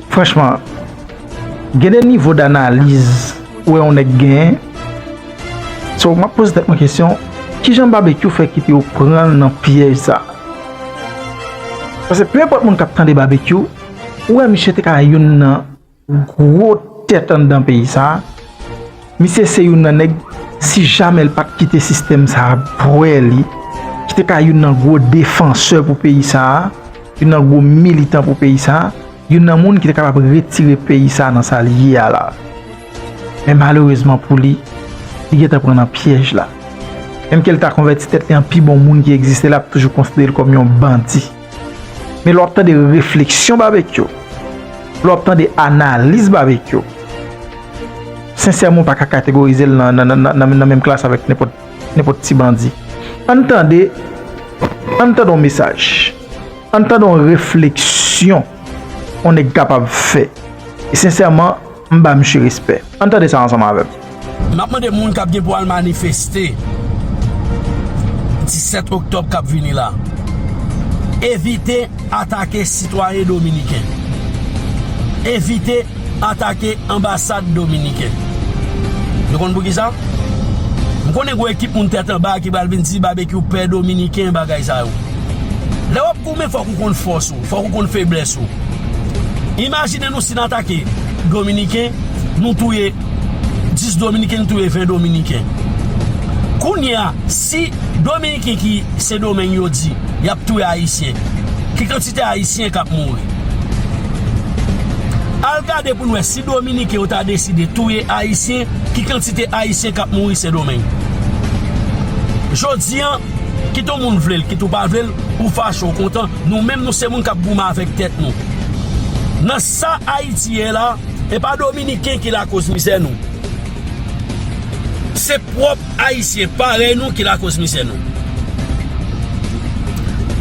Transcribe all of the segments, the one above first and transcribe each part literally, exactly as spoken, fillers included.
Franchman, gen de nivo d analiz ou wè yon nèg genyen. So, m ap poze tèt mwen kesyon, kijan Babekyou fè kite yo pran l nan pyèj sa? Paske pe enpòt moun k ap tande Babekyou, ou wè misye te ka youn nan gwo tèt anndan peyi sa. Misye se youn nan nèg, si jamè l pa t kite sistèm sa a bwè li, ki te ka youn nan gwo defansè pou peyi sa a, youn nan gwo militan pou peyi sa a, youn nan moun ki te kapab retire peyi sa a nan sa l ye a la. Men malerezman pou li, li gentan pran nan pyèj la. Menm ke l ta konvèti tèt li an pi bon moun ki egziste, l ap toujou konsidere l kòm yon bandi. Men lè w ap tande refleksyon Babekyou, lè w ap tande analiz Babekyou, sensèman, w pa ka kategorize l nan, nan, nan, nan, nan menm klas avèk nenpòt, nenpòt ti bandi. Ann tande, ann tande yon mesaj. Ann tande yon refleksyon yon nèg kapab fè. E sensèman, m ba misye respè. Ann tande sa ansanm avè m. M ap mande moun k ap gen pou al manifeste disèt oktòb k ap vini la, evite atake sitwayen dominiken. Evite atake anbasad dominiken. Nou konn poukisa? M konnen gwo ekip moun tèt anba ki pral vin di Babekyou pè dominiken, bagay sa yo. Lè w ap goumen, fòk ou konn fòs ou, fòk ou konn feblès ou. Imajine nou si n atake dominiken, nou touye dis dominiken, nou touye ven dominiken. Kounye a, si dominiken ki Sendomeng yo di y ap touye ayisyen, ki kantite ayisyen k ap mouri? Al gade pou n wè si dominiken yo ta deside touye ayisyen, ki kantite ayisyen k ap mouri Sendomeng. Jodi a, kit yon moun vle l, kit ou pa vle l, ou fache, ou kontan, nou menm nou se moun k ap goumen avèk tèt nou. Nan sa Ayiti ye la, e pa dominiken ki lakoz mizè nou. Se pwòp ayisyen parèy nou ki lakoz mizè nou.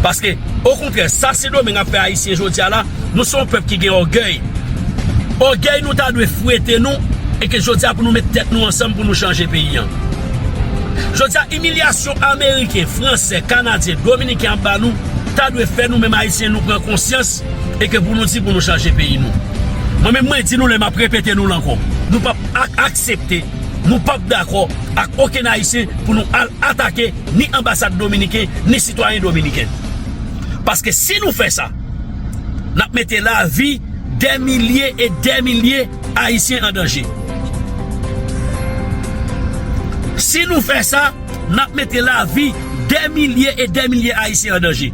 Paske, okontrè, sa Sendomeng ap fè ayisyen jodi a la, nou se yon pèp ki gen ògèy. Ògèy nou ta dwe fwete nou, e ke jodi a pou nou met tèt nou ansanm pou nou chanje peyi an. Jodi a, imilyasyon ameriken, fransè, kanadyen, dominiken ap ba nou, ta dwe fè nou menm ayisyen nou pran konsyans, e ke pou nou di pou nou chanje peyi nou. Mwen menm mwen di nou l e m ap repete nou l ankò. Nou p ap ak-, aksepte, nou p ap dakò ak okenn ayisyen pou nou al atake ni anbasad dominiken, ni sitwayen dominiken. Paske si nou fè sa, n ap mete lavi dè milye e dè milye ayisyen an danje. Si nou fè sa, n ap mete lavi dè milye e dè milye ayisyen an danje.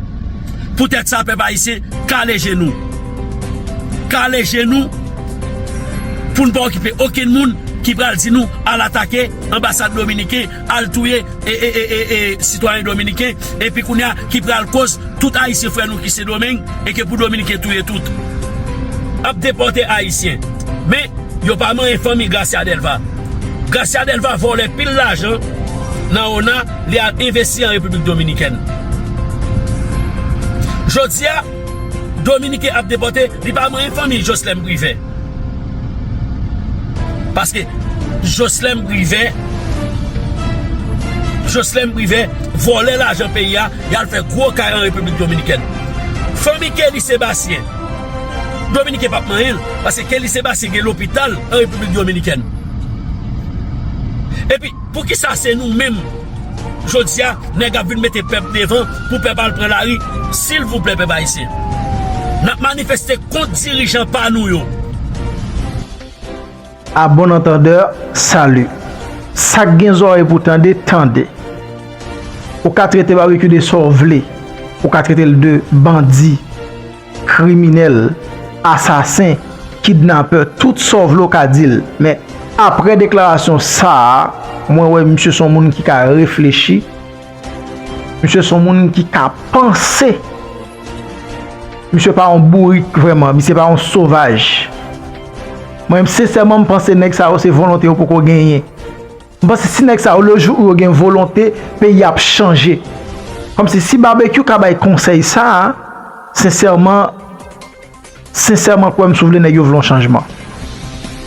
Poutèt sa, pèp ayisyen, kale je nou. Kale je nou pou n pa okipe okenn moun ki pral di nou al atake anbasad dominiken, al touye e, e, e, e, e, sitwayen dominiken, epi kounye a ki pral koz tout ayisyen frè nou ki Sendomeng, e ke pou dominiken touye tout. Ap depòte ayisyen. Men, yo pa manyen fanmi Gracia Delva. Gracia Delva vòlè pil lajan nan ona, li al envesti an Repiblik Dominikèn. Jodi a, dominiken ap depòte, li pa manyen fanmi Joslèn Privè. Paske Joslèn Privè, Joslèn Privè vòlè lajan peyi a, y al fè gwo kay an Repiblik Dominikèn. Fanmi Kelly Sébastien, dominiken p ap manyen l, paske Kelly Sébastien gen lopital an Repiblik Dominikèn. Epi, poukisa se nou menm, jodi a, nèg ap vin mete pèp devan pou pèp al pran lari? Silvouplè, pèp ayisyen, n ap manifeste kont dirijan pa nou yo. À bon entendeur, salut. Sa k gen zòrèy pou tande, tande. Ou ka trete Babekyou de sa w vle. Ou ka trete l de bandi, kriminèl, asasen, kidnapè, tout sa w vle w ka di l. Men, aprè deklarasyon sa a, mwen wè misye se yon moun ki ka reflechi. Misye se yon moun ki ka panse. Misye pa yon bourik vrèman, misye pa yon sovaj. Mwen, sensèman, m panse nèg sa yo se volonte yo poko genyen. M panse si nèg sa yo, le jou ou yo gen volonte, peyi a ap chanje. Kòmsi si Babekyou ka bay konsèy sa a, sensèman, sensèman, kwè m, si w vle, nèg yo vle yon chanjman.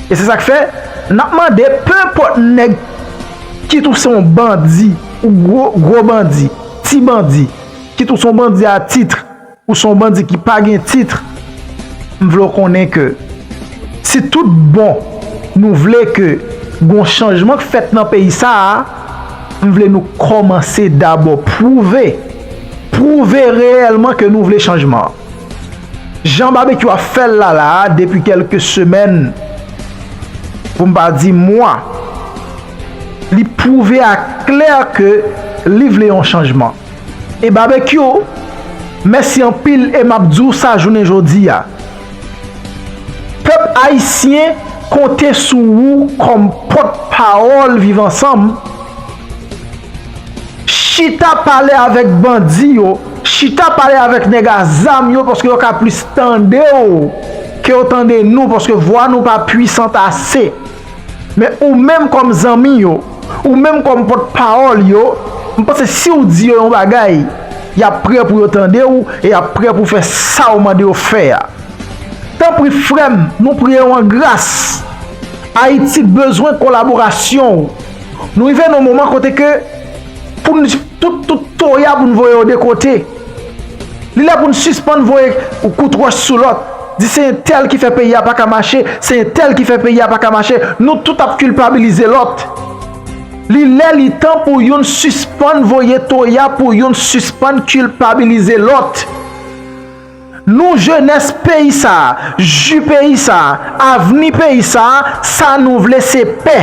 E se sa k fè, n ap mande, pe enpòt nèg, kit ou se yon bandi, ou gwo, gwo bandi, ti bandi, kit ou se yon bandi a tit, ou se yon bandi ki pa gen tit, m vle w konnen ke Si tout bon nou vle ke gon chanjman k fèt nan peyi sa a, m vle nou kòmanse dabò pwouve, pwouve reyèlman ke nou vle chanjman an. Jan Babekyou ap fè l la la a depi kèlke semèn, pou m pa di mwa, li pwouve aklè ke li vle yon chanjman. E Babekyou, mèsi anpil e m ap di w sa jounen jodi a. Pèp ayisyen konte sou ou kòm pòtpawòl Viv Ansanm. Chita pale avèk bandi yo, chita pale avèk nèg a zam yo, paske yo ka plis tande w ke yo tande nou, paske vwa nou pa pwisan ase. Men ou menm kòm zanmi yo, ou menm kòm pòtpawòl yo, m panse si w di yo yon bagay, y ap prè pou yo tande w e y ap prè pou fè sa w mande yo fè a. Tanpri frè m, nou priye w an gras. Ayiti bezwen kolaborasyon w. Nou rive nan yon moman kote ke pou n tout, tout toya pou n voye yo de kote. Li lè pou n sispann voye kout wòch sou lòt. Di se entèl ki fè peyi a pa ka mache, se entèl ki fè peyi a pa ka mache. Nou tout ap kilpabilize lòt. Li lè li tan pou youn sispann voye toya, pou youn sispann kilpabilize lòt. Nou jenès peyi sa a, ji peyi sa a, avni peyi sa a, sa nou vle se pè,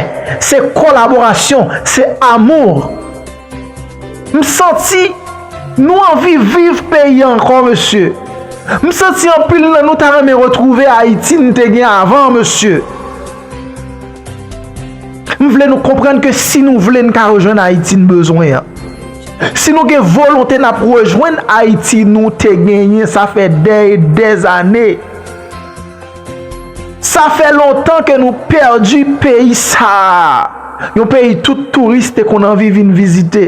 se kolaborasyon, se amou. M santi nou anvi viv peyi a ankò, mesye. M santi anpil nan nou ta renmen retwouve Ayiti n te gen avan, mesye. M vle nou konprann ke si nou vle, n ka rejwenn Ayiti n bezwen an. Si nou gen volonte, n ap rejwenn Ayiti nou te genyen, sa fè dè e dè zane. Sa fè lontan ke nou pèdi peyi sa a. Yon peyi tout touris te konn anvi vin vizite.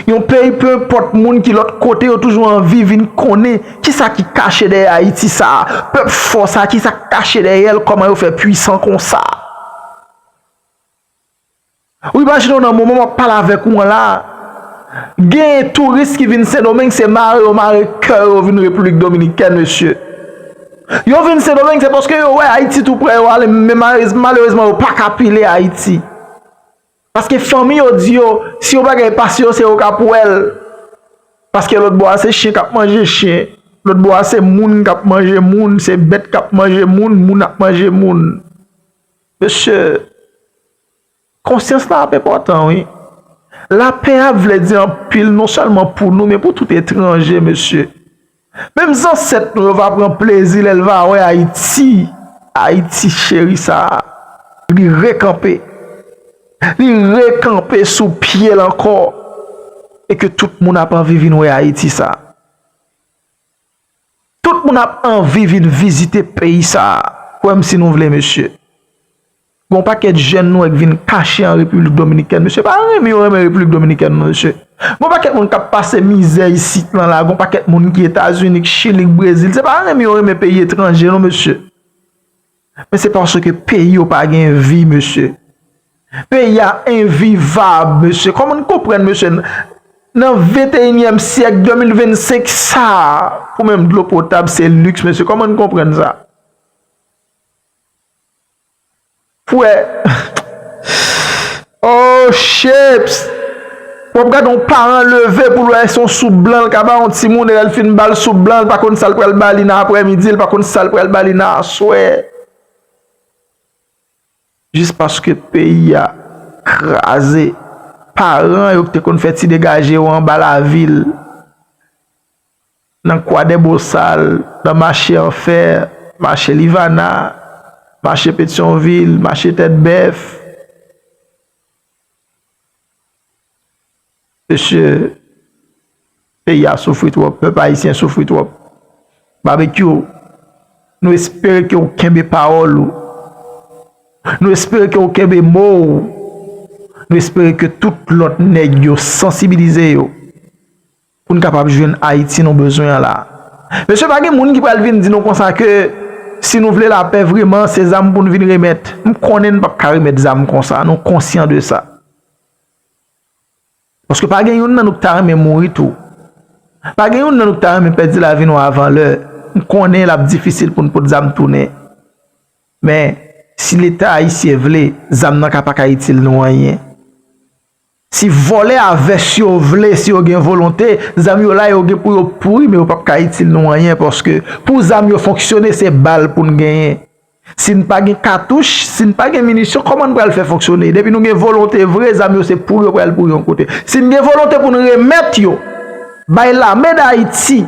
Yon peyi, pe enpòt moun ki lòt kote, yo toujou anvi vin konnen kisa ki kache dèyè Ayiti sa a. Pèp fò sa a, kisa k kache dèyè l, kòman yo fè pwisan konsa. Ou imajine w nan moman m ap pale avèk ou an la, gen touris ki vin Sendomeng, se mare yo mare kè yo vin Repiblik Dominikèn, mesye. Yo vin Sendomeng, se paske yo wè Ayiti tou prè yo ale, men malez-, malerezman, yo pa ka pile Ayiti. Paske fanmi yo di yo, si yon bagay pase yo, se yo k ap wè l. Paske lòt bò a, se chen k ap manje chen. Lòt bò a, se moun k ap manje moun, se bèt k ap manje moun, moun ap manje moun. Mesye, konsyans la ap enpòtan, wi. Lapè a vle di anpil, non sèlman pou nou, men pou tout etranje, mesye. Menm zansèt nou yo va pran plezi lè l va wè Ayiti, Ayiti cheri sa a. Li rekanpe. Li rekanpe sou pye l ankò. E ke tout moun ap anvi vin wè Ayiti sa a. Tout moun ap anvi vin vizite peyi sa a. Kwè m si nou vle, mesye. Gon pakèt jèn nou wè k vin kache an Repiblik Dominikèn, mesye, pa renmen yo renmen Repiblik Dominikèn, non, mesye. Gon pakèt moun k ap pase mizè isit lan la, gon pakèt moun ki Etazini, k Chili, k Brezil, se pa renmen yo renmen peyi etranje, non, mesye. Men se paske peyi yo pa gen vi, mesye. Peyi a envivab, mesye. Kòman n konprann, mesye, nan venteyinyèm syèk, de mil vennsenk sa a, pou menm dlo potab, se liks, mesye. Kòman n konprann sa? Pou wè. Oh, chips! W ap gade yon paran leve pou l wè se yon soup blan l ka ba yon timoun, e lè l fin ba l soup blan, l pa konn sa l pral ba li nan aprèmidi, l pa konn sa l pral ba li nan aswè. Jis paske peyi a kraze. Paran yo ki te konn fè ti degaje yo anba lavil, nan Kwadèbosal, nan mache Anfè, mache Livana, mache Petyonvil, mache Tèt Bèf. Mesye, peyi a soufri twòp, pèp ayisyen soufri twòp. Babekyou, nou espere ke w kenbe pawòl ou. Nou espere ke w kenbe mo w. Nou espere ke tout lòt nèg yo sansibilize yo pou n kapab jwenn Ayiti nou bezwen an la. Mesye, pa gen moun ki pral vin di nou konsa ke si nou vle lapè vreman, se zam pou n vin remèt. M konnen n p ap ka remèt zam konsa, nou konsyan de sa. Paske pa gen youn nan nou ki ta renmen mouri tou. Pa gen youn nan nou ki ta renmen pèdi lavi nou avan lè. M konnen l ap difisil pou n pot zam tounen. Men, Si Leta ayisyen vle, zam nan ka pa ka itil nou anyen. Si vòlè a vès yo vle, si yo gen volonte, zam yo la, yo gen pou yo pouri, men yo p ap ka itil nou anyen, paske pou zam yo fonksyone, se bal pou n genyen. Si n pa gen katouch, si n pa gen minisyon, kòman n pral fè fonksyone? Depi nou gen volonte vre, zam yo se pouri yo pral pouri yon kote. Si n gen volonte pou n remèt yo bay Lame Dayiti,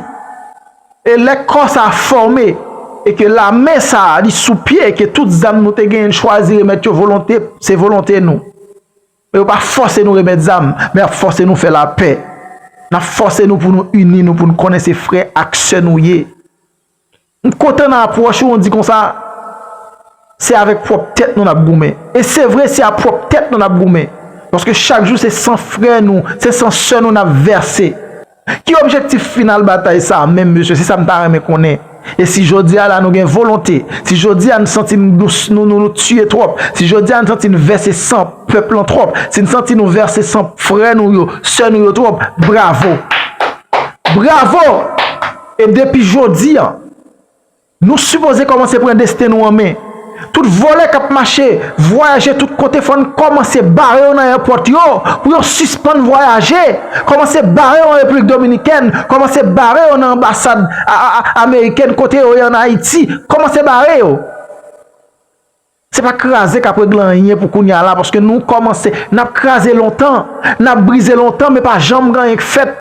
e lè kò sa a fòme, e ke lame sa a li sou pye, e ke tout zam nou te genyen n chwazi remèt yo, volonte, se volonte nou. Yo pa fòse nou remèt zam, men y ap fòse nou fè lapè. N ap fòse nou pou nou ini nou, pou n konnen se frè ak sè nou ye. M kontan nan apwòch ou, ou di konsa, se avèk pwòp tèt nou n ap goumen. E se vre, se a pwòp tèt nou n ap goumen. Paske chak jou se san frè nou, se san sè nou n ap vèse. Ki objektif final batay sa a menm, mesye? Se sa m ta renmen konnen. E si jodi a la nou gen volonte, si jodi a n santi n, nou, nou, nou, nou tiye twòp, si jodi a n santi n vèse san pèp lan twòp, si n santi nou vèse san frè nou yo, sè nou yo twòp, bravo! Bravo! E depi jodi a, nou sipoze kòmanse pran desten nou an men. Tout vòlè k ap mache, vwayaje tout kote, fò n kòmanse bare yo nan èpòt yo, pou yo sispann vwayaje. Kòmanse bare yo an Repiblik Dominikèn, kòmanse bare yo nan anbasad a, a, a, amerikèn kote yo ye an Ayiti. Kòmanse bare yo. Se pa kraze k ap regle anyen pou kounye a la, paske nou kòmanse, n ap kraze lontan, n ap brize lontan, men pa janm gen anyen k fèt.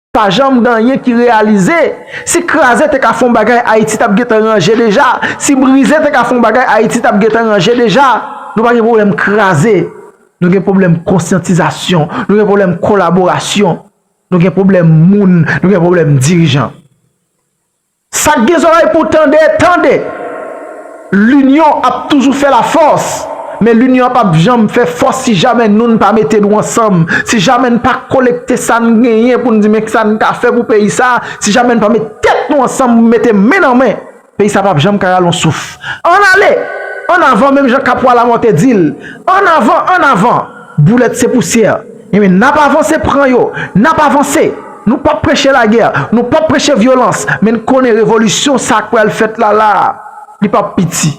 Pa janm gen anyen ki reyalize. Si kraze te ka fè yon bagay, Ayiti t ap gentan ranje deja. Si brize te ka fè yon bagay, Ayiti t ap gentan ranje deja. Nou pa gen pwoblèm kraze. Nou gen pwoblèm konsyantizasyon. Nou gen pwoblèm kolaborasyon. Nou gen pwoblèm moun. Nou gen pwoblèm dirijan. Sa k gen zòrèy pou tande, tande. Linyon ap toujou fè lafòs. Men linyon an p ap janm fè fòs si jamè nou n pa mete nou ansanm. Si jamè n pa kolekte sa n genyen pou n di men sa n ka fè pou peyi sa, si jamè n pa met tèt nou ansanm, mete men nan men, peyi sa p ap janm ka rale yon souf. Ann ale! Ann avan, menm jan Kapwa Lamò te di l. Ann avan, ann avan! Boulèt se pousyè. Ebyen, n ap avanse pran yo. N ap avanse. Nou p ap preche lagè. Nou p ap preche vyolans. Men n konnen revolisyon sa k pral fèt la, la a, li p ap piti.